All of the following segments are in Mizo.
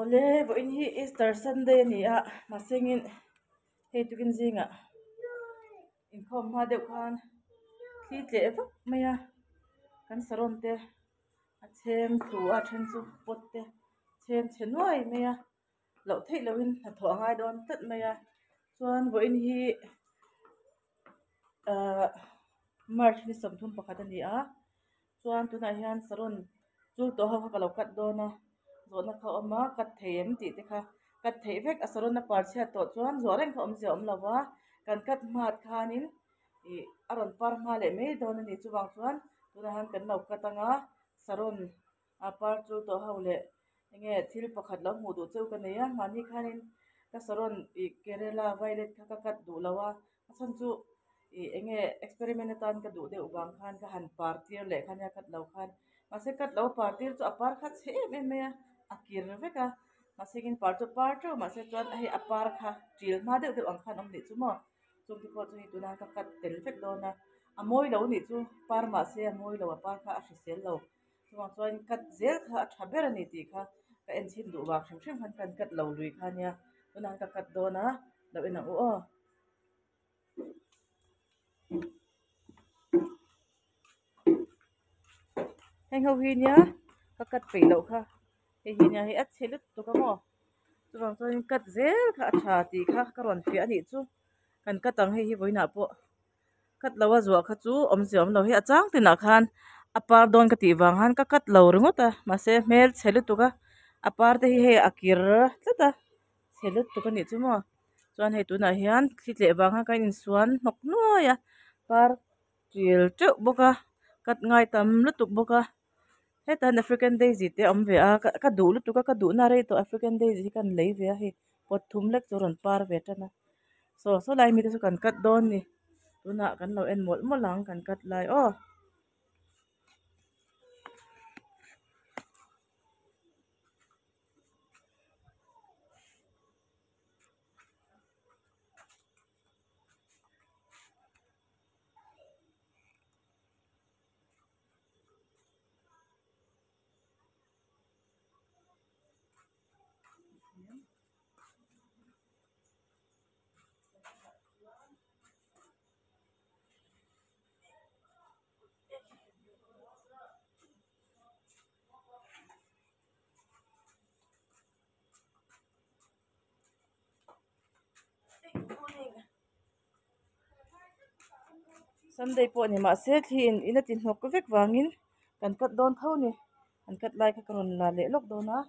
Awle vawiin hi Easter Sunday a ni a mahsengin hei tukin zingah inkhawm hma deuh khan thli tleh vak mai a kan saron te a chhem tlu a then chu pot te chhem chhe nuai mai a loh theih lohin hnathawh a ngai dawn tlat mai a chuan vawiin hi ahh March ni 31 a ni a chuan tunah hian saron chul tawh ho kha ka lo cut dawn a zawhna kha a awm a cut thei em tih te kha cut theih vek a saron a par chhiat tawh chuan zawh reng kha awmzia a awm lo va kan cut hmat khanin ih a rawn par hma leh mai dawn a ni chuvang chuan tunah hian kan lo cut ang a saron a par chul tawh ho leh enge thil pakhat lo hmuh duh cheu ka nei a mahni khanin ka saron ih Kerala violet kha ka cut duh lo a a chhan chu ih enge experiment atan ka duh deuh vang khan ka han par tir leh kha nia cut lo khan mahse cut lo par tir chu a par kha chhe em em mai a a kir vek a mahse in par chu par teuh mahse chuan hei a par kha ṭil hma deuh deuh ang khan a awm nih chu maw chung te pawh chu hei tunah ka cut tel vek dawn a a mawi lo anih chu par mahse a mawi lo a par kha a hrisel lo. Chuvang chuan cut zel kha a tha ber a ni tih kha ka en chhin duh vang hrim hrim khan kan cut lo lui kha nia tunah ka cut dawn a lo en ang u aw. Heng ho hi nia ka cut peih loh kha hei hi nia hei a chhe lutuk a maw chuvang chuan cut zel kha a tha tih kha ka rawn fiah a nih chu kan cut ang hei hi vawiinah pawh. Cut lo a zuah kha chu awmzia awm lo hi a chang tinah khan a par dawn ka tih vang khan ka cut lo ringawt a mahse hmel chhe lutuk a a par te hi hei a kir tlat a chhe lutuk a nih chu maw chuan hei tunah hian thli tleh vang khan kan insuan hnawk nuai a par ṭil teuh bawk a cut ngai tam lutuk bawk a hetah hian african daisy te a awm ve a ka duh lutuk a ka duhna rei tawh african daisy hi ka han lei ve a hei pot thum lek chu a rawn par ve tan a. Saw saw lai mite chu kan cut dawn ni tunah kan lo en mawlh mawlh ang kan cut lai aw. Sunday pawh ni mahse thli in in a ti hnawk vek vangin kan cut dawn tho a ni an cut lai kha ka rawn la leh lawk dawn a.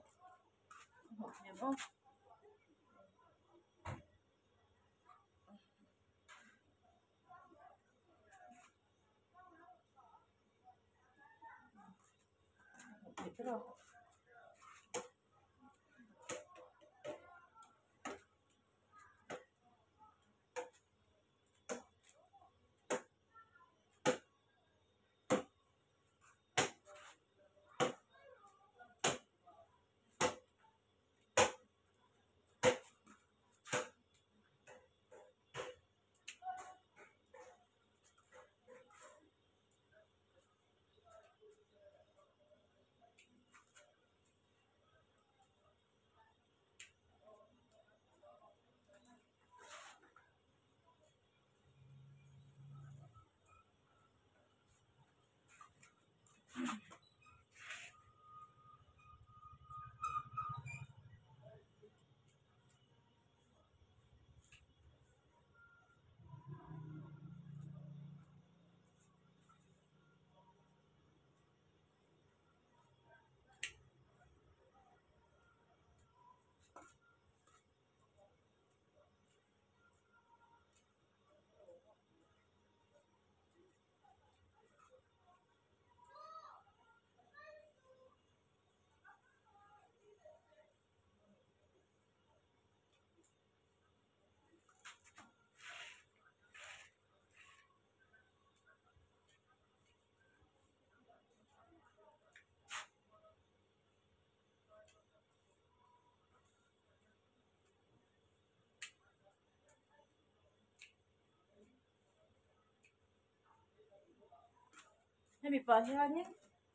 Hemi pah hianin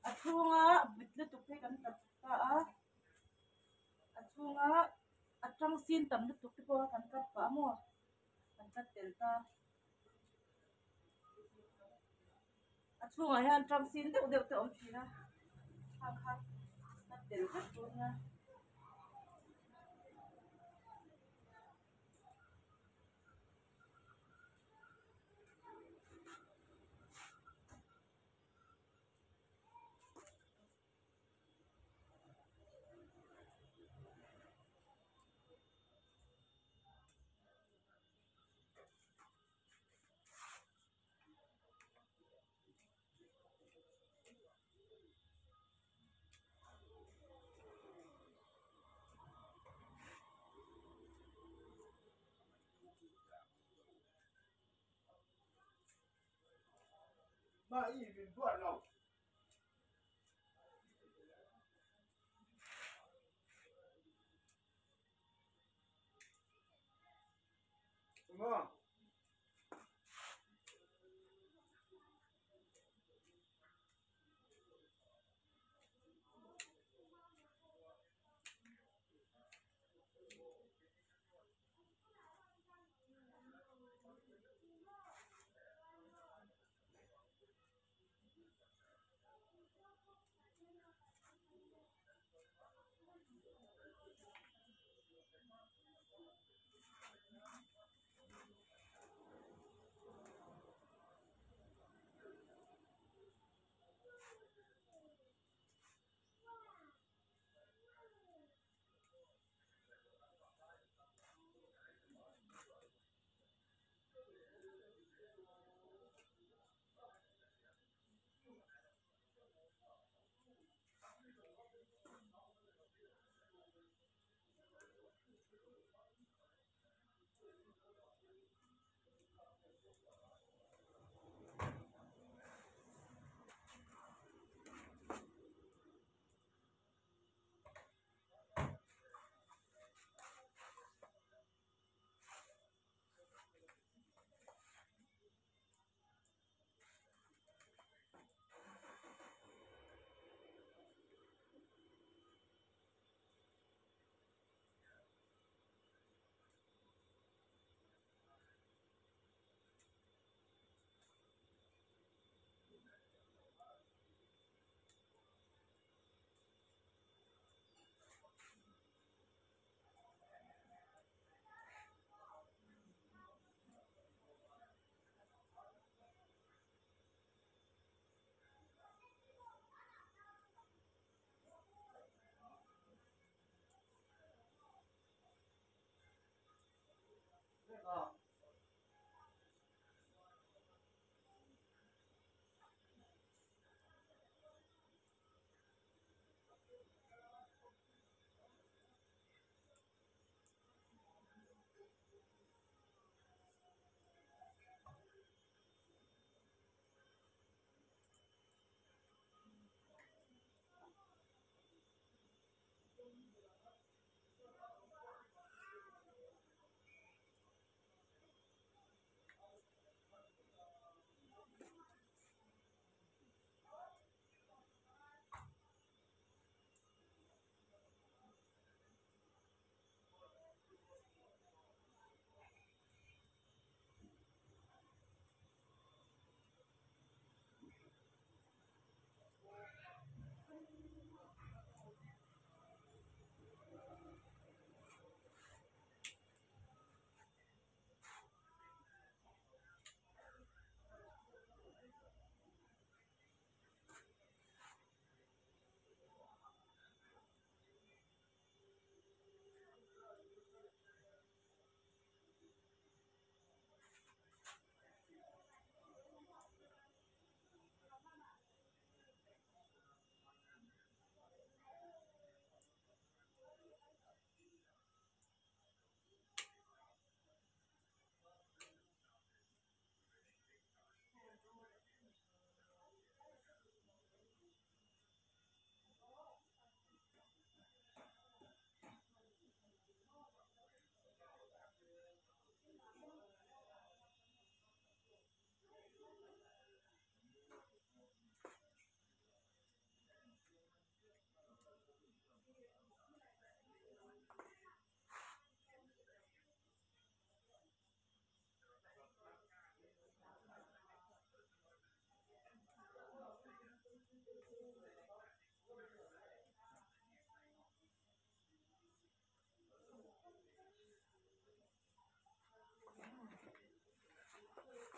a chhunga bit lutuk te kan tat ta a a chhunga. anga a tang sin tam lutuk te pawh kha kan cut pah a maw kan cut tel ta a chhungah hian tang sin deuh deuh te a awm thin a khang kha cut tel vek tur ania.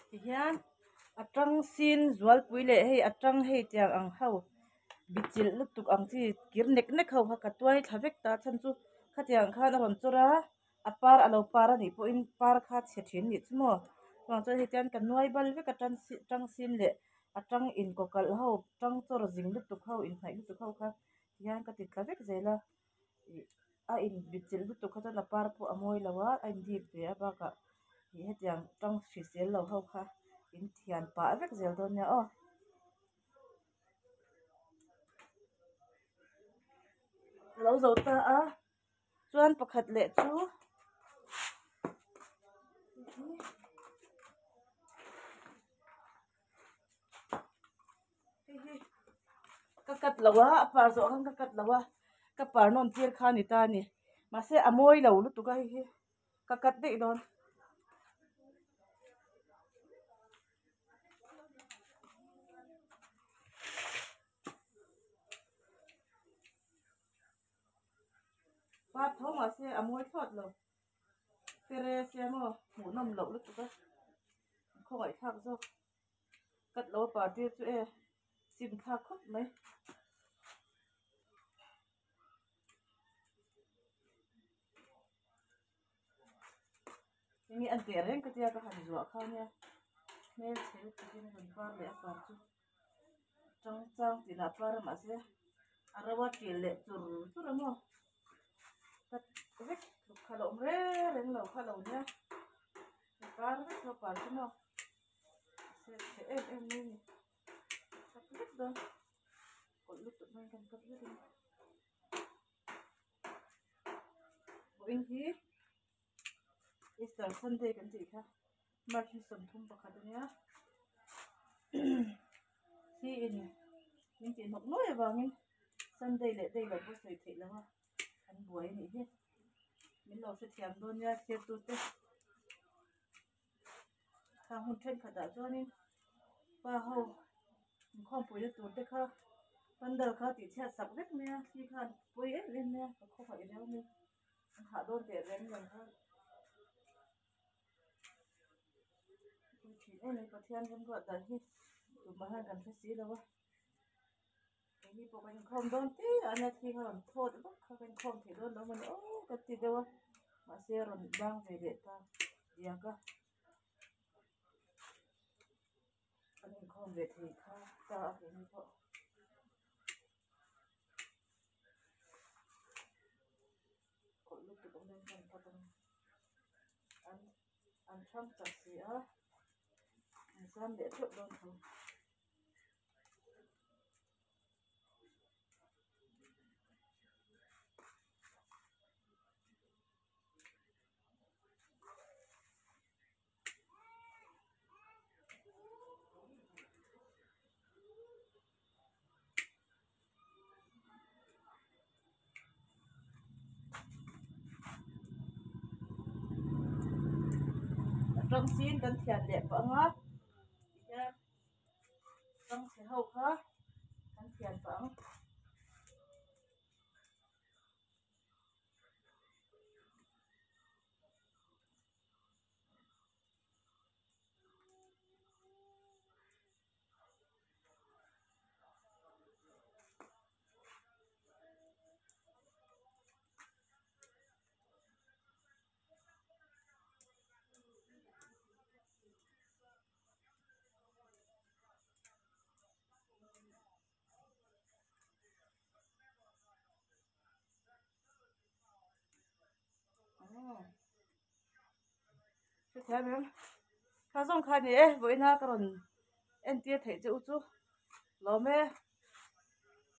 Tihian a tang sin zualpui leh hei a tang hei tiang ang ho bichilh lutuk ang chi kir nek nek ho kha ka tuai thla vek ta a chhan chu khatiang khan a rawn chawr a a par a lo par a nih pawhin par kha chhe thin nih chu maw chuvang chuan hetiang ka nuai bal vek a tan tang sin leh a tang inkawkalh ho tang chawr zing lutuk ho inhnaih lutuk ho kha tihian ka ti tla vek zel a ih a inbichilh lutuk kha chuan a par pawh a mawi lo a a indip ve a bakah ih hetiang tang hrisel lo ho kha in thian pah vek zel dawn nia aw. A lo zo ta a chuan pakhat leh chu hei hi ka cut lo a a par zawh khan ka cut lo a ka par nawn tir kha a ni ta a ni mahse a mawi lo lutuk a hei hi ka cut daih dawn. Par tho mahse a mawi thlawt lo tere sia maw hmuhnawm loh lutuk a khawngaihthlak zawk. Cut lo a par tir chu e sim thlak khawp mai. Enge an teh reng ka tia ka han zuah kha nia hmelchhe lutuk in a rawn par leh a par chu chang chang tinah par a mahse a ro a ṭil leh chur chur a maw cut vek tluk kha a lo awm reng reng lo kha a lo nia par vek ho par chu maw. Chhe em em mai a ni cut vek dawn kawlh lutuk mai kan cut vek a ni vawiin hi Easter Sunday kan tih kha March ni 31 a nia thli in min tih hnawk nuai avangin Sunday leh day lo pawh sawi theih lo a an buai a nih hi min lo hrethiam dawn nia thirtute. Khang hun thenkhatah chuanin pa ho inkhawmpuina tur te kha pandal kha tih chhiat sak vek mai a thli khan pawi em em mai a ka khawhaih riau mai an hah dawn teh reng reng kha pui thin em em Pathian remruat dan hi tumah hian kan hre si lo a keini pawh kan inkhawm dawn te a nia thli kha rawn thawt vak kha kan inkhawm theih dawn lo mawni aw ka ti deuh a mahse a rawn bang ve leh ta diak a an inkhawm ve thei kha ta a keini pawh. Kawlh lutuk awm in kan cut ang an an thlang chak si a an zam leh teuh dawn tho. Rawng chin kan thian leh pah ang a tihian rawng chhe ho kha kan thian pah ang. Hrethiam em kha zawng kha ni e vawiina ka rawn entir theih che u chu lawm e.